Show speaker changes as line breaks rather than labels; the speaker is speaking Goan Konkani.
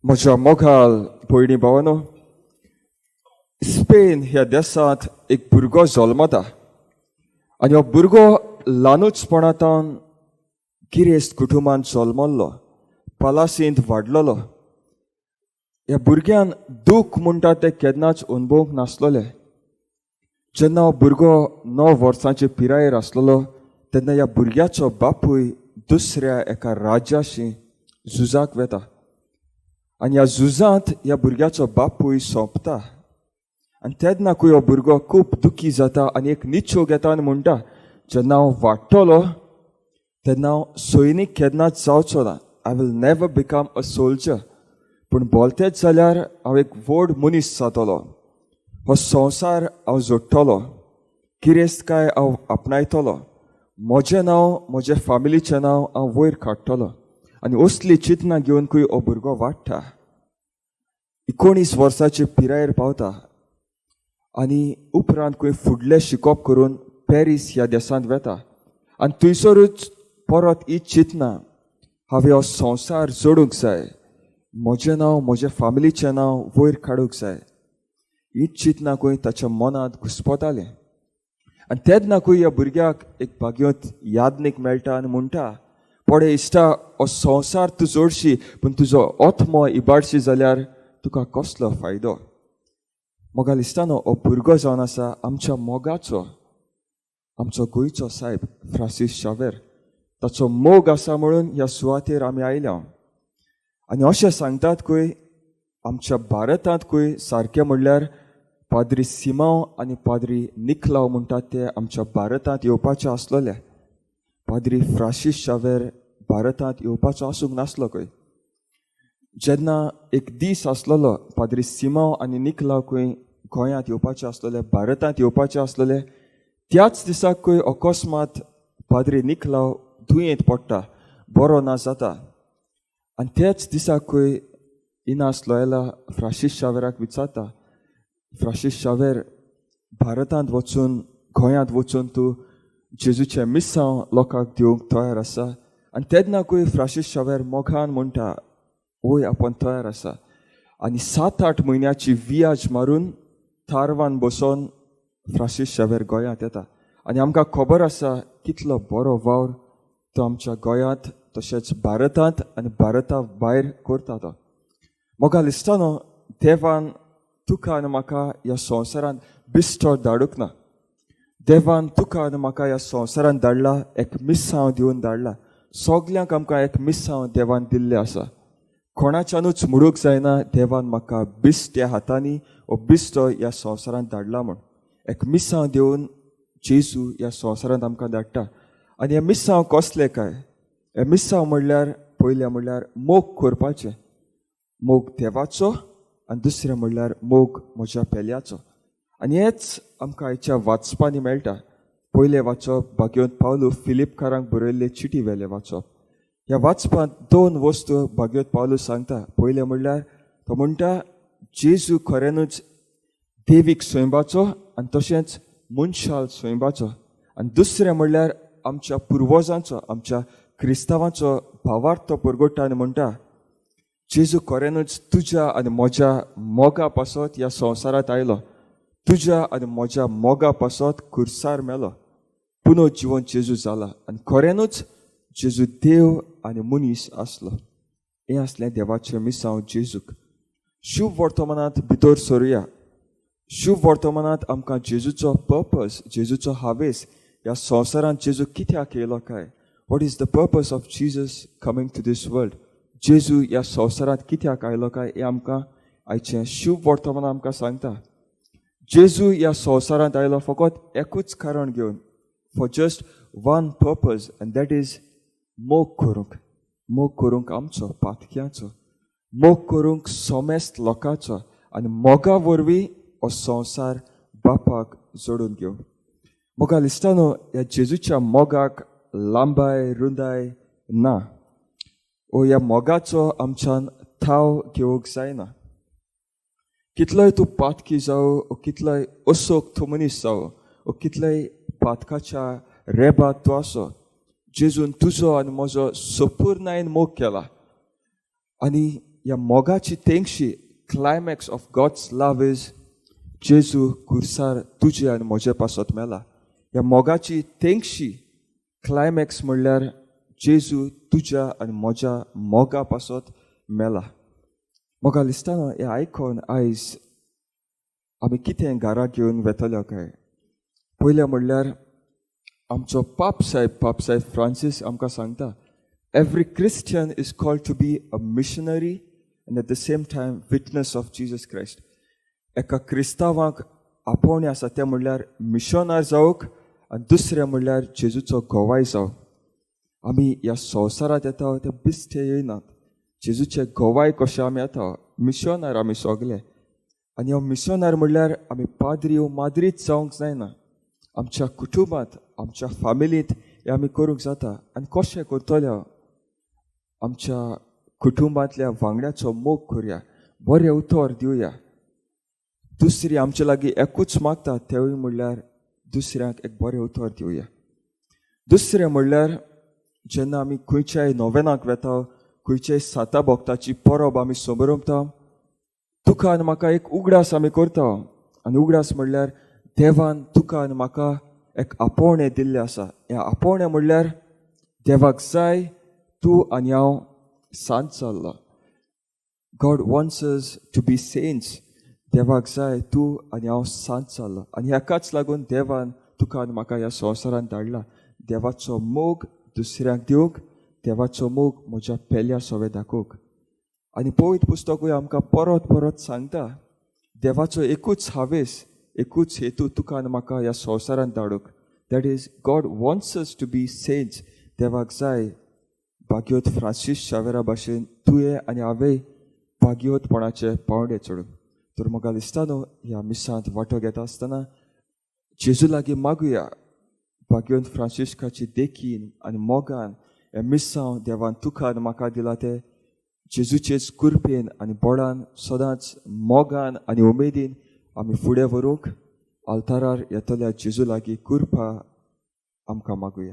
म्हज्या मोगाल भयणी भावानो, स्पेन ह्या देशांत एक भुरगो जल्मता आनी हो भुरगो ल्हानूचपणांतावन गिरेस्त कुटुंबांत जल्मल्लो, पालासींत वाडलेलो. ह्या भुरग्यान दूख म्हणटा तें केन्नाच अणभवूंक नासलोलें. जेन्ना हो भुरगो 9 वर्सांचे पिरायेर आसलेलो तेन्ना ह्या भुरग्याचो बापूय दुसऱ्या एका राज्याशी झुजाक वेता आनी ह्या झुजांत ह्या भुरग्याचो बापूय सोंपता. आनी तेन्ना हो भुरगो खूब दुखी जाता आनी एक निश्चय घेता आनी म्हणटा, जेन्ना हांव वाडटलो तेन्ना हांव सैनीक केन्नाच जावचो ना. I will never become a soldier. पूण बोलतेच जाल्यार हांव एक व्हड मनीस जातलो. हो संवसार हांव जोडटलो, गिरेस्तकाय हांव आपणायतलो, म्हजें नांव म्हज्या फामिलीचें नांव हांव वयर काडटलो. आनी असली चिंतना घेवन खंय हो भुरगो वाडटा, 19 वर्साचे पिरायेर पावता आनी उपरांत खंय फुडलें शिकप करून पॅरीस ह्या देशांत वेता आनी थंयसरूच परत ही चिंतना, हांवें हो संवसार जोडूंक जाय, म्हजें नांव म्हज्या फामिलीचें नांव वयर काडूंक जाय. ही चिंतना खंय ताच्या मनांत घुस्पतालें. आनी तेन्ना खंय ह्या भुरग्याक एक भाग्योत यादनीक मेळटा आनी म्हणटा, पळय इश्टा, हो संवसार तूं जोडशी पूण तुजो आत्मो इबाडशी जाल्यार तुका कसलो फायदो? मोगाल इश्टानो, हो भुरगो जावन आसा आमच्या मोगाचो, आमचो गोंयचो सायब फ्रांसीस शावेर. ताचो मोग आसा म्हणून ह्या सुवातेर आमी आयल्या. आनी अशें सांगतात खंय आमच्या भारतांत खंय सारकें म्हणल्यार पाद्री सिमांव आनी पाद्री निकलाव म्हणटात ते आमच्या भारतांत येवपाचे आसलोले. पाद्री फ्रांसीस शावेर भारतांत येवपाचो आसूंक नासलो खंय. जेन्ना एक दीस आसलेलो पाद्री सिमांव आनी निकलाव खंय गोंयांत येवपाचे आसलेले, भारतांत येवपाचे आसलेले, त्याच दिसाक खंय अकस्मात पाद्री निकलाव दुयेंत पडटा, बरो ना जाता. आनी त्याच दिसाक खंय इनास लोयला फ्रांसीस शावेराक विचारता, फ्रांसीस शावेर, भारतांत वचून गोंयांत वचून तूं जेजूचें मिसांव लोकांक दिवंक तयार आसा? आनी तेन्ना खंय फ्रांसीस शावेर मोगान म्हणटा, वय, आपूण तयार आसा. आनी 7-8 म्हयन्याची वियाज मारून तारवान बसोन फ्रांसीस शावेर गोंयांत येता. आनी आमकां खबर आसा कितलो बरो वावर तो आमच्या गोंयांत तशेंच भारतांत आनी भारता भायर करता तो. मोगाल इश्टानो, देवान तुका आनी म्हाका ह्या संवसारांत बिश्टो धाडूंक ना. देवान तुका आनी म्हाका ह्या संवसारांत धाडला, एक मिसांव दिवन धाडला. सगल्यांक आमकां एक मिसांव देवान दिल्लें आसा. कोणाच्यानूच म्हणूंक जायना देवान म्हाका बिस्ट्या हातांनी ओ बिश्टो ह्या संवसारांत धाडला म्हूण. एक मिसांव दिवन जेजू ह्या संवसारांत आमकां धाडटा. आनी हें मिसांव कसलें काय? हें मिसांव म्हणल्यार पयलें म्हणल्यार मोग करपाचें, मोग देवाचो, आनी दुसरें म्हणल्यार मोग म्हज्या पेल्याचो. आनी हेंच आमकां आयच्या वाचपांनी मेळटा. पयलें वाचप भाग्योत पावलू फिलिपकारांक बरयल्ले चिटी वेलें वाचप. ह्या वाचपांत 2 वस्तू भाग्योत पावलू सांगता. पयलें म्हणल्यार तो म्हणटा जेजू खऱ्यानूच देवीक स्वयंबाचो आनी तशेंच मनशाल स्वयंबाचो. आनी दुसरें म्हणल्यार आमच्या पुर्वजांचो, आमच्या क्रिस्तांवांचो भावार्थ तो परगट्टा आनी म्हणटा जेजू खऱ्यानूच तुज्या आनी म्हज्या मोगा पासत ह्या संवसारांत आयलो, तुज्या आनी म्हज्या मोगा पासत खुर्सार मेलो, पुनः जिवन जेजू जाला आनी खऱ्यानूच जेजू देव आनी मनीस आसलो. हें आसलें देवाचें मिसांव जेजूक. शुभ वर्तमानांत भितर सरुया. शुभ वर्तमानांत आमकां जेजूचो पर्पज, जेजूचो हावेस, ह्या संवसारांत जेजू कित्याक येयलो काय? What is the purpose of Jesus coming to this world? जेजू ह्या संवसारांत कित्याक आयलो काय हें आमकां आयचें शुभ वर्तमान आमकां सांगता. जेजू ह्या संवसारांत आयलो फकत एकूच कारण घेवन, for just one purpose, and that is मोग करूंक. मोग करूंक आमचो पातक्याचो, मोग करूंक समेस्त लोकांचो, आनी मोगा वरवीं हो संवसार बापाक जोडून घेवंक. मोगाल इश्टानो, ह्या जेजूच्या मोगाक लांबाय रुंदाय ना, ओ ह्या मोगाचो आमच्यान थाव घेवंक जायना. कितलोय तूं पातकी जावं, ओ कितलोय असोक तूं मनीस जावं, ओ कितलोय पातकाच्या रेबात तूं आसो, जेजून तुजो आनी म्हजो सपूर्णायन मोग केला. आनी ह्या मोगाची तेंगशी, climax of God's love is जेजू खुर्सार तुजे आनी म्हजे पासत मेला. ह्या मोगाची तेंगशी, क्लायमॅक्स म्हणल्यार जेजू तुज्या आनी म्हज्या मोगा पासत मेला. मोगाल इश्टांनो, हें आयकोन आयज आमी कितें घरा घेवन वेतले काय? पयलें म्हणल्यार आमचो पाप साहेब, पाप साहेब फ्रांसीस आमकां सांगता, every Christian is called to be a missionary and at the same time witness of Jesus Christ. एका क्रिस्तांवाक आपोवणें आसा तें म्हणल्यार मिशनार जावंक आनी दुसरें म्हणल्यार जेजूचो गोवाय जावंक. आमी ह्या संवसारांत येता ते बिस्टे येयनात, जेजूचे गोवाय कशे आमी येता. मिशनार आमी सगले. आनी हो मिशनार म्हणल्यार आमी पाद्री वो माद्रीच जावंक जायना. आमच्या कुटुंबांत, आमच्या फामिलींत हें आमी करूंक जाता. आनी कशें करतले? आमच्या कुटुंबांतल्या वांगड्याचो मोग करुया, बरें उतर दिवया. दुसरी आमचे लागीं एकूच मागता, तेवूय म्हणल्यार दुसऱ्यांक एक बरें उतर दिवया. दुसरें म्हणल्यार जेन्ना आमी खंयच्याय नोवेनाक वेता, खंयच्याय साता भक्ताची परब आमी समरमता, तुका आनी म्हाका एक उगडास आमी करता. आनी उगडास म्हणल्यार देवान तुका आनी म्हाका एक आपोवणें दिल्लें आसा. हें आपोवणें म्हणल्यार देवाक जाय तूं आनी हांव सांत जाल्लो. God wants us to be saints. देवाक जाय तूं आनी हांव सांत जाल्लो. आनी ह्याकाच लागून देवान तुका आनी म्हाका ह्या संवसारांत धाडला, देवाचो मोग दुसऱ्यांक दिवंक, देवाचो मोग म्हज्या पेल्या सवे दाखोवंक. आनी पवित्र पुस्तकूय आमकां परत परत सांगता, देवाचो एकूच हावेस, एकूच हेतू तुका आनी म्हाका ह्या संवसारांत धाडूंक, that is, God wants us to be saints. देवाक जाय भाग्योत फ्रांसीस शावेरा भाशेन तुवें आनी हांवें भाग्योतपणाचे पावंडे चडूंक. तर मोगाल इश्टांनो, ह्या मिसांत वांटो घेता आसतना जेजू लागीं मागुया, भाग्योत फ्रांसिस्काची देखीन आनी मोगान हें मिसांव देवान तुका आनी म्हाका दिला तें जेजूचेच कृपेन आनी बळान सदांच मोगान आनी उमेदीन आमी फुडें व्हरूंक आल्तारार येतल्या जेजू लागीं कृपा आमकां मागुया.